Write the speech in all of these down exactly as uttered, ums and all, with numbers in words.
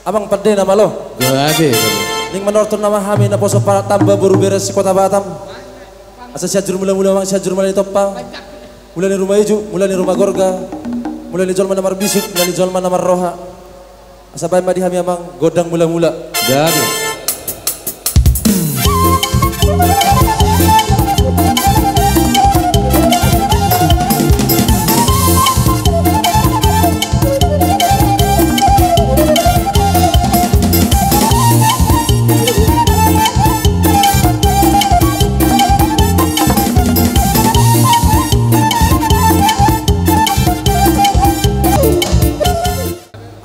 Amang pande na malo. Gabe. Naeng manortor nama hami naposo Paratamba boru Beres Kota Batam. Asa Sianjur Mulamula, Amang Sianjur Mula ni Tompa, Mula ni Ruma Ijuk, Mula ni Ruma Gorga, Mula ni jolma na marbisuk, Mula ni jolma na marroha. Asa baen ma di hami, Amang, gondang mulamula. Gabe.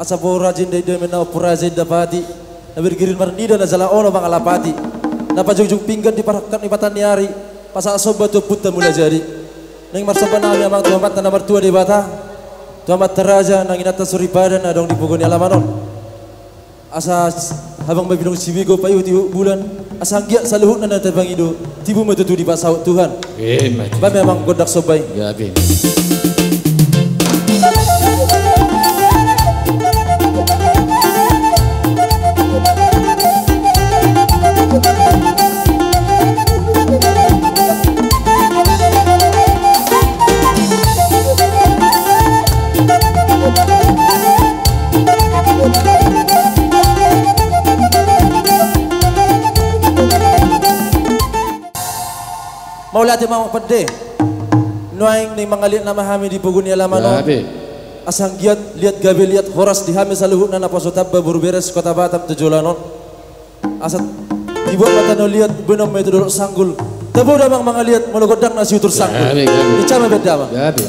Asa boru raja inda indamen na ompu raja inda pati, na birgiring marnida na jala olo mangalapati, na pajugjug pinggan di parhangkap ni mata ni ari, pasahat somba tu Ompunta Mulajadi. Naeng marsomba nama hami, Amang, tu Amanta na martua Debata, tu amanta raja nang inanta soripada na adong di pogu ni alaman on. Asa habang ma binong sibigo, paihutihut bulan, asa anggiat saluhutna na tapangido, tibu ma tutu dipasaut Tuhan. Emma tutu. Baen ma, Amang, gondang somba i. Gabe. Mauliate ma, Amang pande. Nuaeng naeng mangaliat nama hami di pogu ni alaman on. Gabe. Asa anggiat liat gabe liat horas di hami saluhutna naposo Tamba boru Beres Kota Batam tu joloan on. Asa dibuat ma tano liat, boan ma i tu dolok sanggul. Tabo damang mangaliat molo gondang na siutur sanggul. Gabe, gabe. Ica ma baen damang. Gabe.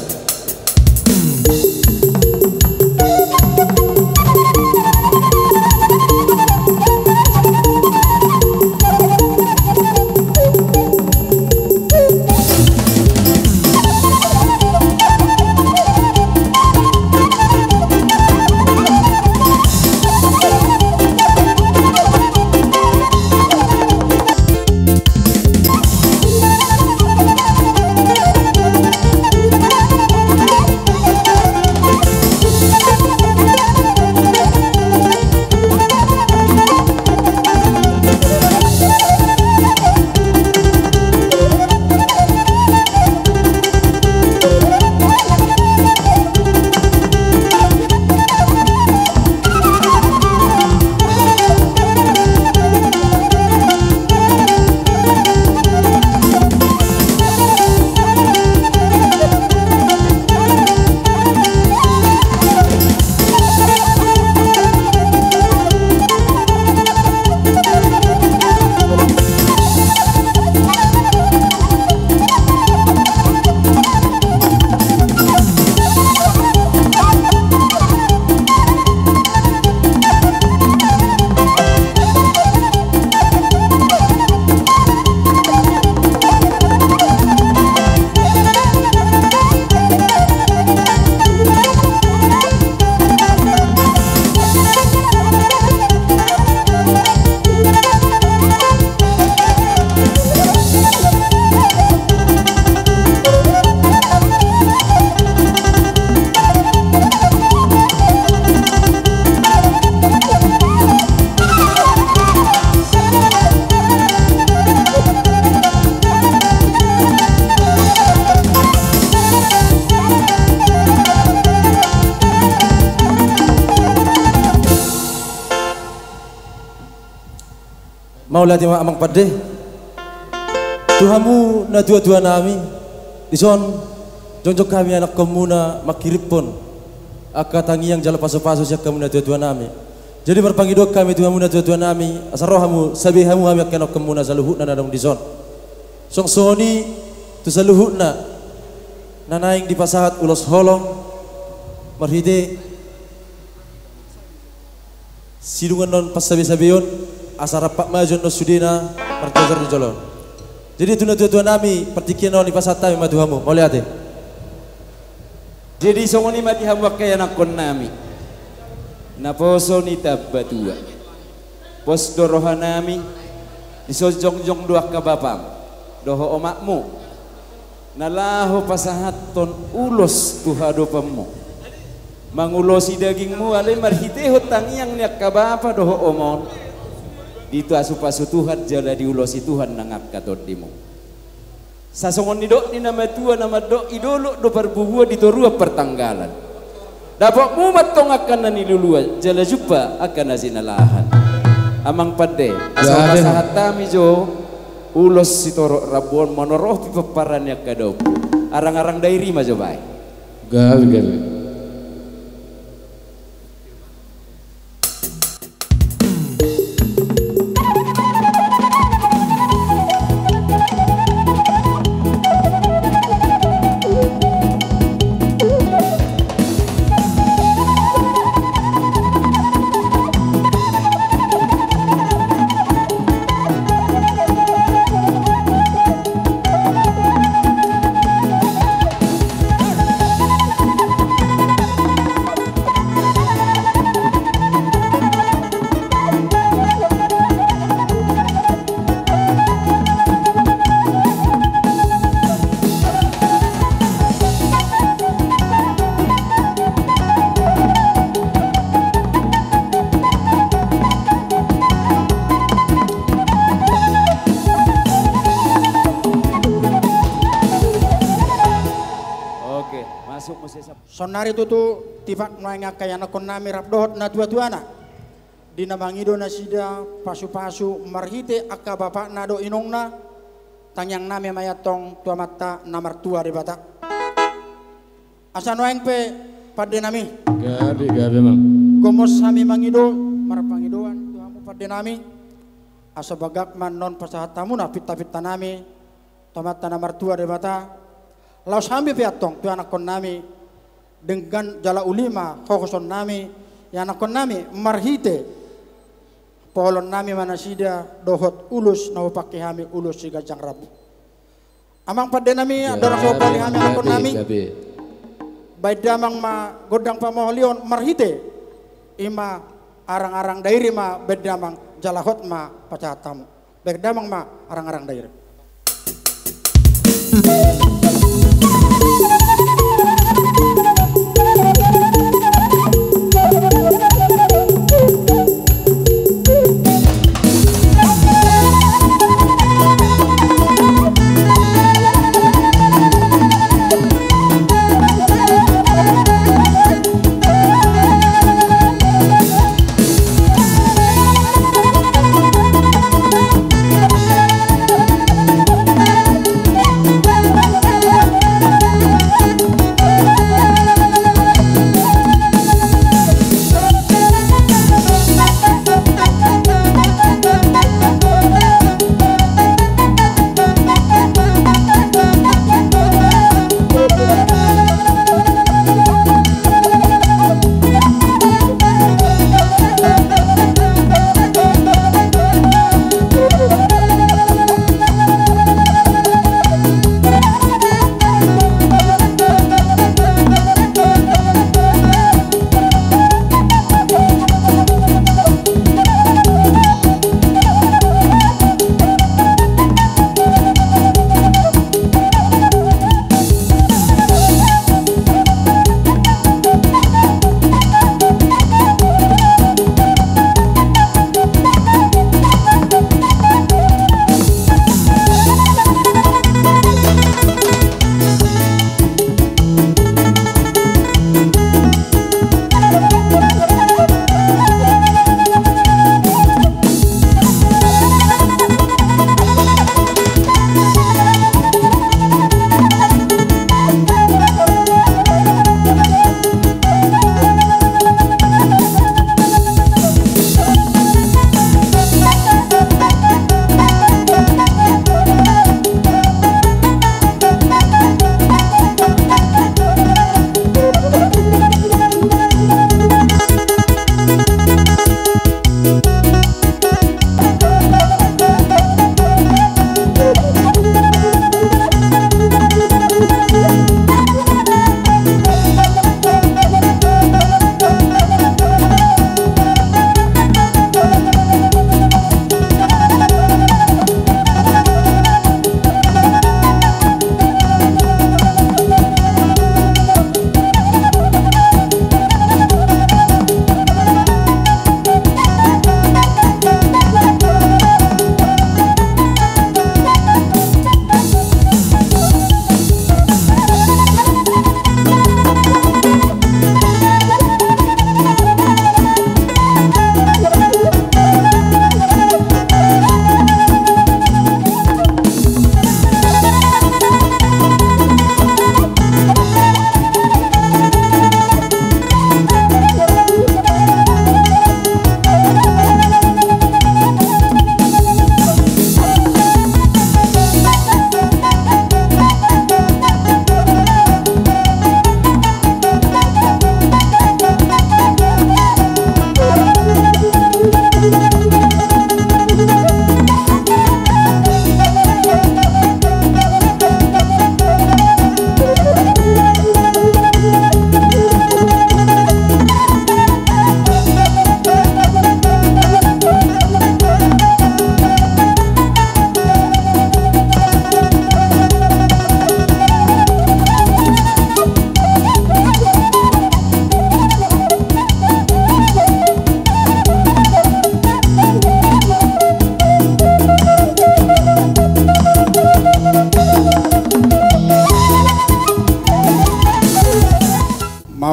Mauliate ma, Amang pande. Tu hamu natuatua nami, dison jongjong hami ianakhonmuna manghirimhon angka tangiang jala pasupasu sian hamu natuatua nami. Jadi marpangidoan hami tu hamu natuatua nami, asa ro hamu, sabe hamu hami angka ianakhonmuna saluhutna na adong dison. Suang songon i tu saluhutna na naeng dipasahat ulos holong marhite sidung annon pansabesabeon, asa rampak maju annon sudena marjajar di jolo on. Jadi tu natuatua nami, partingkian on dipasahat hami ma tu hamu. Mauliate. Jadi songon i ma di hamu angka ianakhon nami, naposo ni Tamba Tua. Pos do roha nami, dison jongjong do angka bapam dohot omakmu na laho pasahathon ulos tu hadopanmu. Mangulosi dagingmu, alai marhitehon tangiang ni angka bapa dohot omak on, dipasupasu Tuhan jala diulosi Tuhan nang angka tondimu. Sasongon nidok ni na matua na mandok, di dolok do parbubuan, di toruan partanggalan. Dapotmu ma antong angka na niluluan, jala jumpa angka na jinalahan. Amang pande, asa pasahat hami jo ulos sitorop rambu on, manoropi pomparan ni angka daomu. Arang-arang dairi ma jo baen. Gabe, gabe. Oke, masuk musik sap- Saonnari tutu tipak nuaeng angka ianakkonnami rap dohot natuatuana. Di na mangido nasida pasupasu marhite angka bapakna dohot inongna, tangiangnami ma i antong tu Amanta na martua Debata. Asa nuaeng pe pandenami. Gabe, gabe, Amang. Gomos hami mangido, marpangidoan tu hamu pandenami. Asa bagak ma annon pasahat hamuna pintapintanami tu Amanta na martua Debata. Laos hami pe antong tu ianakkonnami, denggan jala uli ma hohosonnami ianakkonnami marhite poholonnami ma nasida dohot ulos na hupangke hami, ulos siganjang rambu. Amang pandenami, andorang so hupaholi hami ianakkonnami, baen damang ma gondang pamoholion marhite i ma arang-arang dairi ma baen damang, jala hot ma pasahat hamu. Baen damang ma arang-arang dairi.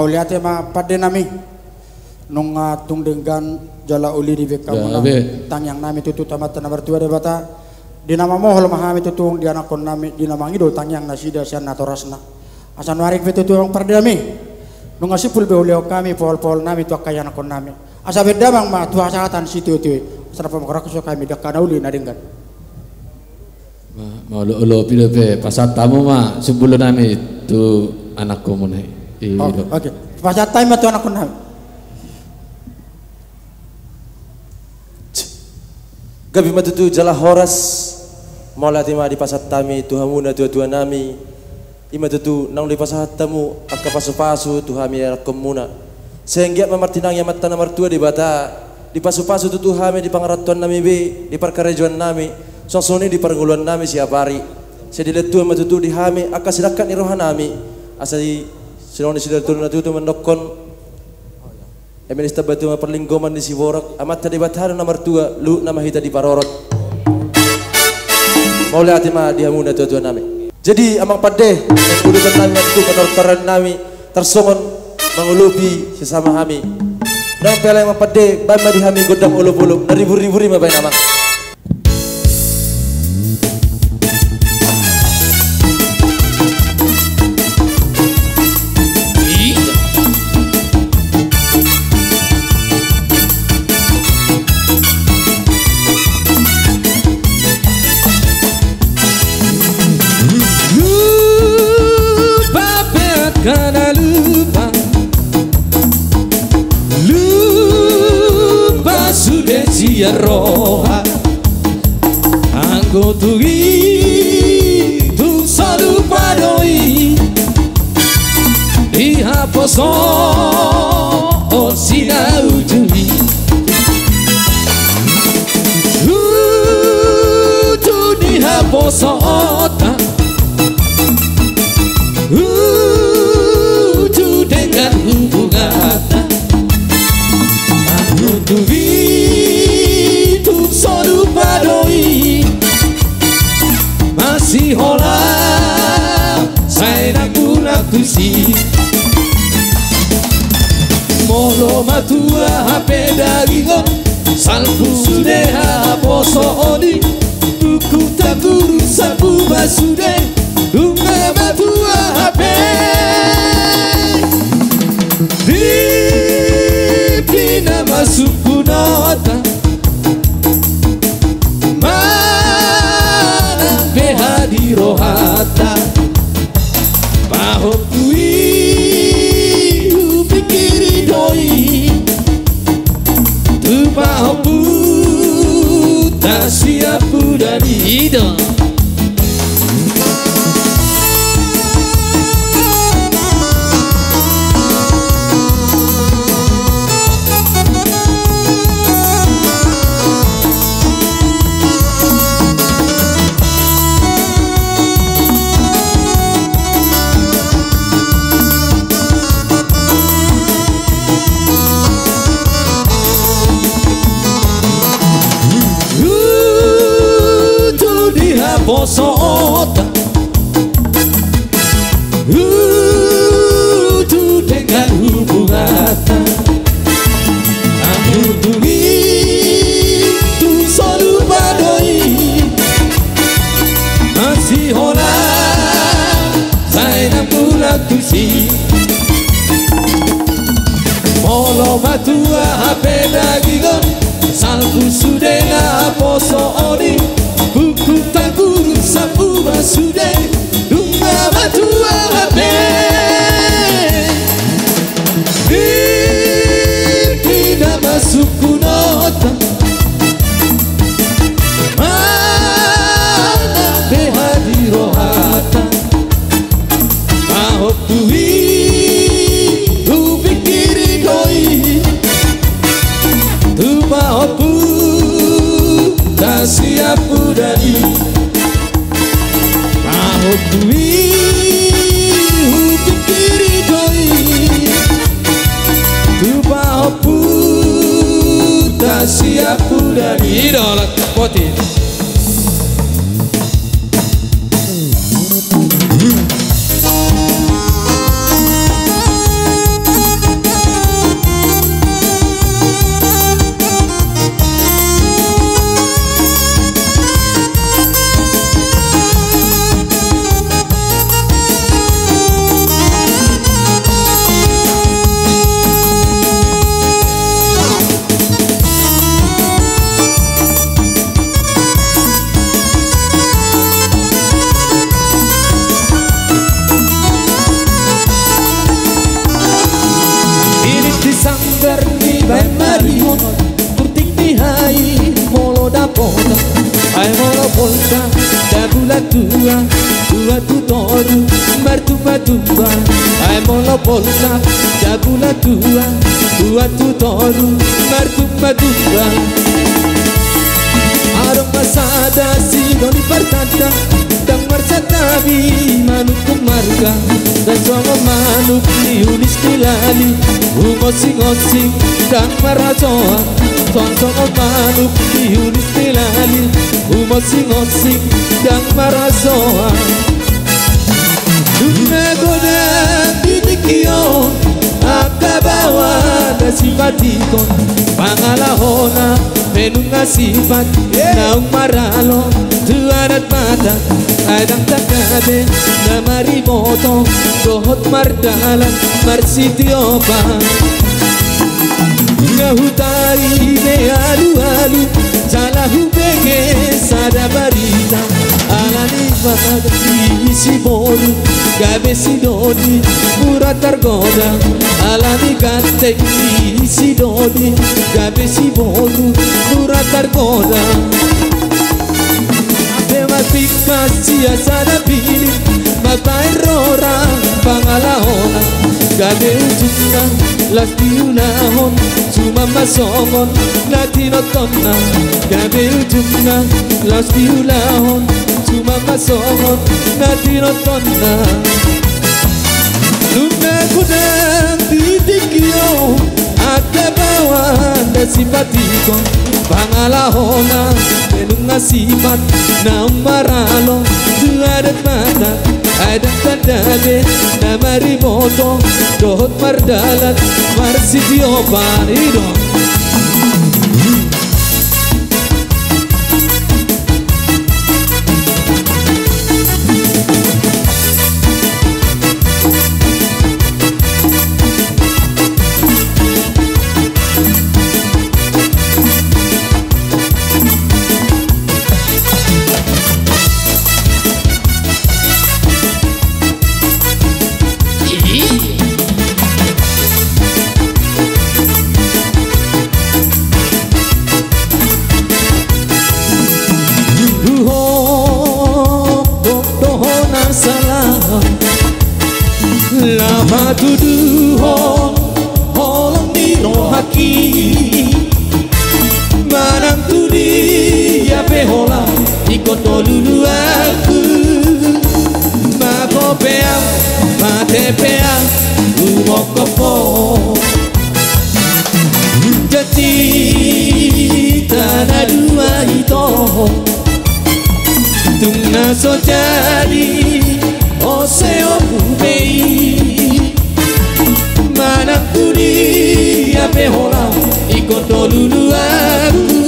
Mauliate ma pande nami. Nunga tung denggan jala uli dibahen hamu tangiang nami tutu tu Amanta na martua Debata. Di na mamohol ma hami tutu di anakkon nami, di na mangido tangiang nasida sian natorasna. Asa nuaeng pe tutu amang pande nami, nunga simpul be hulehon hami pohol-pohol nami tu angka ianakkon nami. Asa bahen damang ma tu hasahatan sitio-tio i. Asa na pamokkon hami di angka na uli na denggan. Ma, ma olo, olo, pilo pe, pasahat hamu ma sumbulo nami tu anakkonmuna i. Oke, pasahat hami ma tu anakkon nami. Gabe ma tutu jala horas. Mauliate ma dipasahat hami tu hamu natua-tua nami. I ma tutu naung dipasahat hamu angka pasu-pasu tu hami anakkonmuna. Sai anggiat ma martinangi Amanta na martua Debata, dipasu-pasu tutu hami di pangarantoan nami be, di parkarejoan nami, suang songon i di parngoluan nami siapari. Sai dilehon Tuhan ma tutu di hami angka sinangkap ni roha nami. Asa i songon i sidaturna tutu mandokkon. Eme nista batu ma parlinggoman ni siborok, Amanta Debata do na martua, luhutna ma hita diparorot. Mauliate ma di hamu natua-tua nami. Jadi amang pande, udutan nami ma tutu, panortoran nami tarsongon mangolopi sesama hami. Nang pe alai amang pande, bahen ma di hami gondang olop-olop, na ribur-ribur i ma bahen amang. Lupa pe angka na lupa, lupa sude sian roha. Anggo tung i tung so lupa do i, di haposoon si na uju i. Uju ni haposoonta, uju denggan hubunganta. Anggo tung i tung so lupa do i, masihola sai na mulak tusi. Molo matua hape dagingon, salpu sude haposoon i. Buku tangguru sapuba sude, nunga matua hape. Di pina masuk kunota, manang pe hadirohanta. Pahompu i hupingkiri do i, tu pahompu ta siap udan i. I do. Uju di haposoonta, uju denggan hubunganta. Anggo tung i tung so lupa do i, masihola sai na mulak tusi. Molo matua hape dagingon, salpu sude na haposoon i. Buku tangguru sapuba sude, nunga matua hape. Di pina masuk kunota, manang pe hadirohanta. Pahompu i hupingkiri do i, tu pahompu ta siap udan i. Pahompu i hupingkiri do i, tu pahompu ta siap udan i. I do, Lae Poti. Tua, tua tu toru, martumba-tumba. Ai molo poltak, jabu la tua, tua tu toru, martumba-tumba. Adong ma sada sidoli partanda, ndang marsantabi manuk marga. Ndang songon manuk ni ulis ni lali, umosing-osing ndang marhasoan. Songon manuk ni ulis ni lali, umosing-osing ndang marhasoan. Nunga godang di tingki on angka baoa na sipatikon, pangalahona pe nunga sipat naung maralo tu adat Batak. Ai ndang tanda be na mariboto dohot mardalan marsitiopan. Nga hutai be alu-alu jala hubege sada barita. Alani badan ni si boru gabe sidoli mura targoda. Alani ganteng ni si doli gabe si boru mura targoda. Ape ma pingkas sian sada pilin mambaen rora pangalahona. Gabe ujungna laos diulahon suman ma songon na tinotonna. Gabe ujungna laos diulahon suman ma songon na tinotonna. Nunga godang di tingki on angka baoa na sipatikon, pangalahona pe nunga sipat naung maralo tu adat Batak. Ai ndang tanda be na mariboto dohot mardalan marsitiopan. I do. Tuduhon, laho tuduhon holong ni rohangki. Manang tu dia pe holan ingkon do luluanku. Mate pe au, mate pe au, umongkop ho. Janjita na dua ito tung na so jadi, ose ompu be i. Manang tu dia pe holan ingkon do luluanku.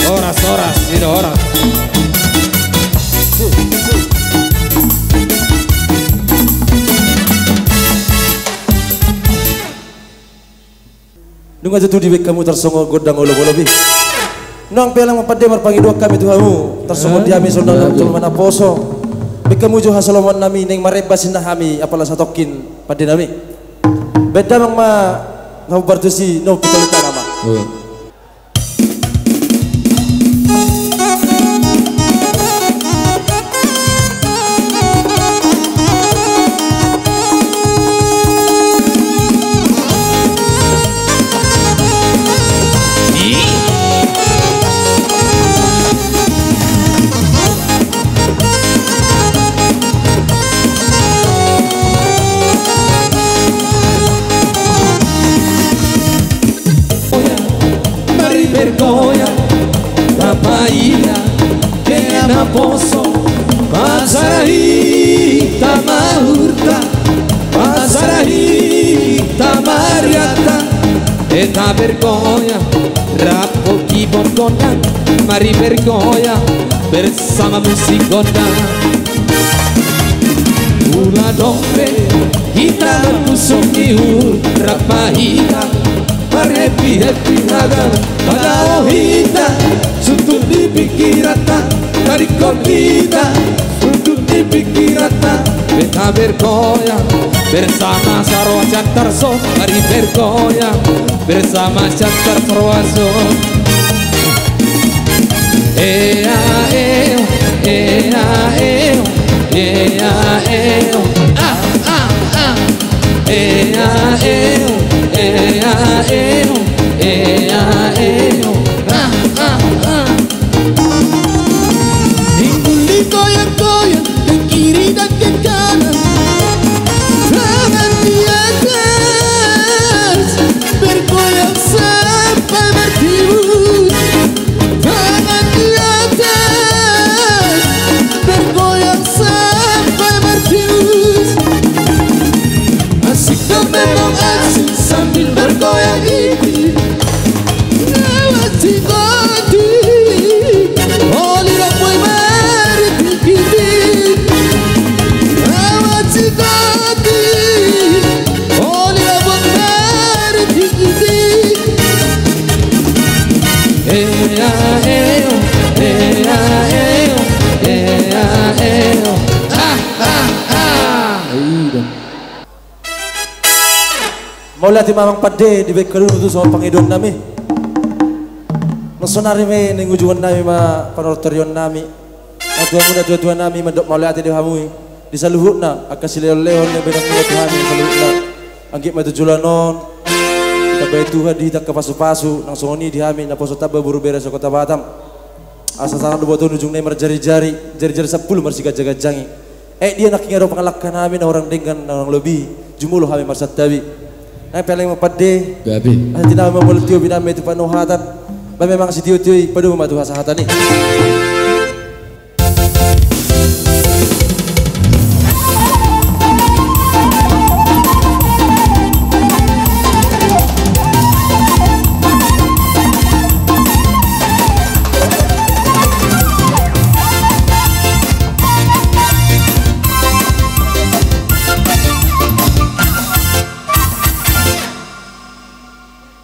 Horas, horas, i do horas. Nunga tutu dibaen hamu tarsongon gondang olop-olop i. Nang pe laho ma pande marpangidoan hami tu hamu tarsongon di hami songon na jolma naposo. Baen hamu jo hasolomoan nami naeng maremba sinna hami apala satongkin pande nami. Baen damang ma na hombar tusi na umpita lintana ma. Maribergoa, tapaila, kena poso, pasara hita ma hurta, pasara hita ma rianta, e tabergoa, rap hoki borgona, maribergoa, bersama musik gondang. Mula dong be hita marpusuk ni uhum, rap ma hita marhappy-happy hagana. Padao hita suntuk ni pingkiranta, taringkot hita suntuk ni pingkiranta. Beta bergoyang bersama saroa sian Tarso, mari bergoyang bersama sian Tarso saroa. Ea, ea, Ea, eo, ea, eo, ah, ah, ah. Ea, eo, ea, eo, ea, eo, ah, ah, ah. Ninggulling goyang-goyang ke kiri dan ke kanan. Tangan di atas, bergoyang sampai bertiup. Tangan di atas, bergoyang sampai bertiup. Asik dan memang asik sambil bergoyang ini. Awas si Goti, oli ramboi mari tinggi. Awas si Goti, oli ramboi mari tinggi. Ea, eo, ea, eo, ea, eo. Ah, ah, ah. Mauliate ma amang pande, dibaen hamu tutu songon pangidoan nami. Nang sonari ma i, naeng ujungon nami ma panortorion nami. Natuatua, natuatua nami, mandok mauliate di hamu i. Di saluhutna angka silehonlehon na binaen tu hami saluhutna. Anggiat ma tu joloan on, ditambai Tuhan di hita angka pasupasu, nang songon i di hami naposo tamba boru bere se-Kota Batam. Asa sanga do boto ujungna i marjarijari, jarijari sampulu marsiganjangganjang i. Eh, dia nangkin adong pangalangka nami na hurang denggan na hurang lobi, jumolo hami marsantabi. Nang pe ale amang pande. Gabe. Asa tinama molo tio biname tu panuhatan. Ba memang sitiotio i padomu ma tu hasahatan i.